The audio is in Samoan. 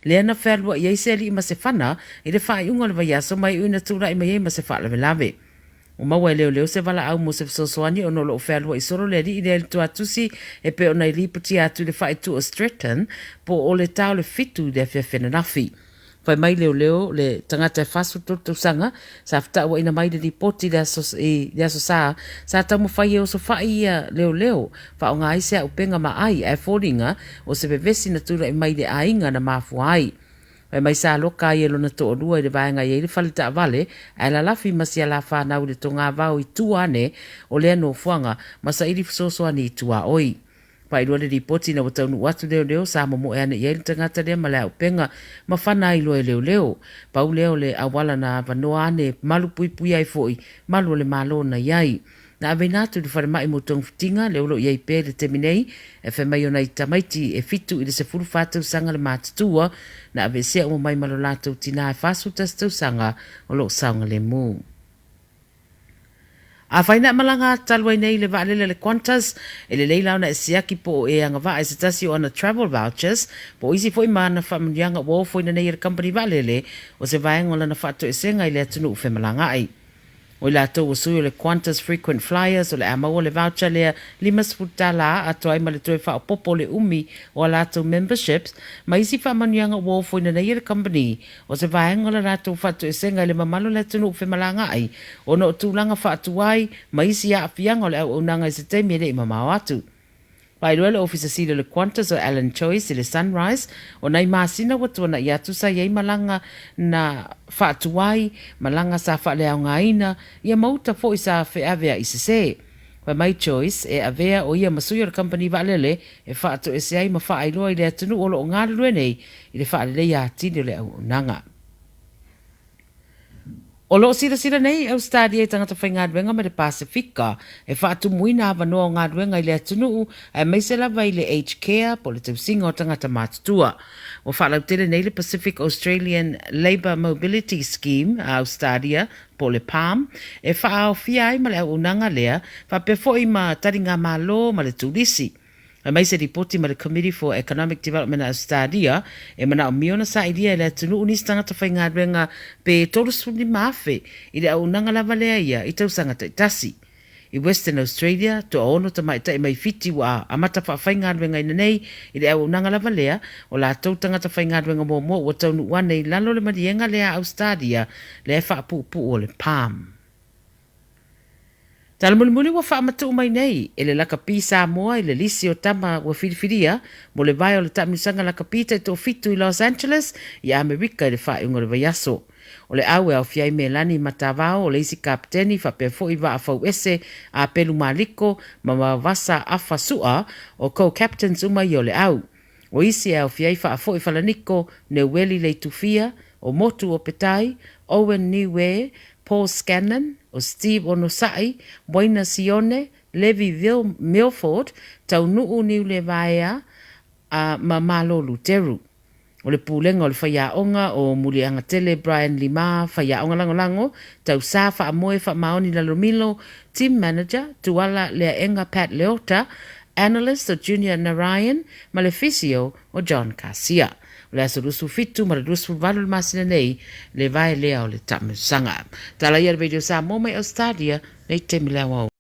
lea na fealuaʻi ai se alii ma se fana i le faaiuga o le vaiaso ma iu ina tulai mai ai ma se faalavelave. Ua maua e leoleo se valaau mo se fesoasoani ona o lo o fealuaʻi solo le alii lea i le tuatusi e pei ona i lipotia atu i le faaitu o Stretton po o le ta o le 7 i le afiafi ananafi. Fai mai leoleo le tagata e 43 tausaga sa fetauaina mai le lipoti i le aso, i le aso Sa, sa taumafai e osofai ia leoleo faaaoga ai se auupega ma ai ae foliga o se vevesi na tulai mai i le aiga na mafua ai. Fai mai sa loka ai e lona toalua i le vaega e i ai le fale taavale ae lalafi ma si alafanau i le togavao i tua ane o lea nofoaga ma saili fesoasoani i tuaoi. Faailoa le lipoti ina ua taunuu atu leoleo sa momoe ane i ai le tagata lea ma le auupega ma fana ai loa e leoleo. Pau lea o le auala na avanoa ane malu puipui ai foi malu o le Malo na i ai. Na aveina atu i le falemai mo togafitiga lea o lo o i ai pea i le taimi nei, e fai mai o nai tamaiti e 7 i le 14 tausaga le matutua na aveesea uma mai ma lo latou tinā e 41 tausaga o lo o saogalemu. Afai na e malaga atu talu ai nei i le vaalele a le Qantas, e lelei la ona e siaki po o e agavaa i se tasi o ana travel vouchers po o isi foi ma ana faamanuiaga ua ofoina nei e le kamupani vaalele o se vaega o lana faatoesega i le atunuu femalagaai. O i latou ua sui o le Qantas Frequent Flyers o le a maua le voucher lea $50 atoa ai ma le toe faaopoopo o le umi o a latou memberships ma isi faamanuiaga ua ofoina nei e le kamupani o se vaega o le latou faatoesega i le mamalu o le atunuu femalagaai ona o tulaga faatuai ma isi aafiaga o le auaunaga i se taimi e le i mamao atu. Faailoa le Ofisa Sili o le Qantas o Alan Choice i le Sunrise o nai masina ua tuana'i atu sa i ai malaga na faatuai, malaga sa faaleaogaina, ia ma uta foi sa feavea'i sesē. Fai mai Choice, e avea o ia ma sui o le kamupani vaalele e faatoese ai ma faailoa i le atunuu o lo o galulue nei i le faaleleia atili o le auaunaga. O lo o silasila nei Ausetalia i tagata faigaluega mai le Pasefika e faatumuina avanoa o galuega i le atunuu aemaise lava i le aged care po o le tausiga o tagata matutua. Ua faalautele nei le Pacific Australian Labour Mobility Scheme a Ausetalia po o le PALM e faaaofia ai ma le auaunaga lea faapea foi ma taligamalo ma le turisi. Aemaise lipoti ma le Committee for Economic Development a Ausetalia e manaomia ona sailia e le atunuu nisi tagata faigaluega pe 35,000 i le auaunaga lava lea ia i tausaga taitasi. I Western Australia, toaono tamaitai mai Fiti ua amata faafaigaluegaina nei i le auaunaga lava lea, o latou tagata faigaluega muamua ua taunuu ane i lalo o le maliega lea a Ausetalia lea e faapuupuu o le PALM. Tala mulimuli ua faamatuu mai nei e le Lakapi Samoa i le lisi o tama ua filifilia mo le vae o le taamilosaga lakapi taitoafitu i Los Angeles i Amerika i le faaiuga o le vaiaso. O le au e aofia ai Melani Matavao o le isi kapeteni faapea foi Vaa Fauese a Pelu Maliko ma Vavasa Afa Su'a o co-captains uma ia o le au. O isi e aofia ai Faafoi Falaniko, Neueli Leitufia, o Motu Opetai, Owen Niue, Paul Scanlan, o Steve Onosai, Waina Sione, Levi Milford, Taunuu Niulevaea, a ma Malo Luteru. O le pulega o le faiaoga o Muliagatele Brian Lima, faiaoga lagolago, Tausā Faamoe Faamaoni Lalomilo, Team Manager, Tuala Leaega Pat Leota, Analyst o Junior Narayan ma le Physio o John Garcia. O le aso 27 ma le 28 o le masina nei le vae lea o le taamilosaga. Tala ia le Radio Samoa mai Australia nei taimi le aoao.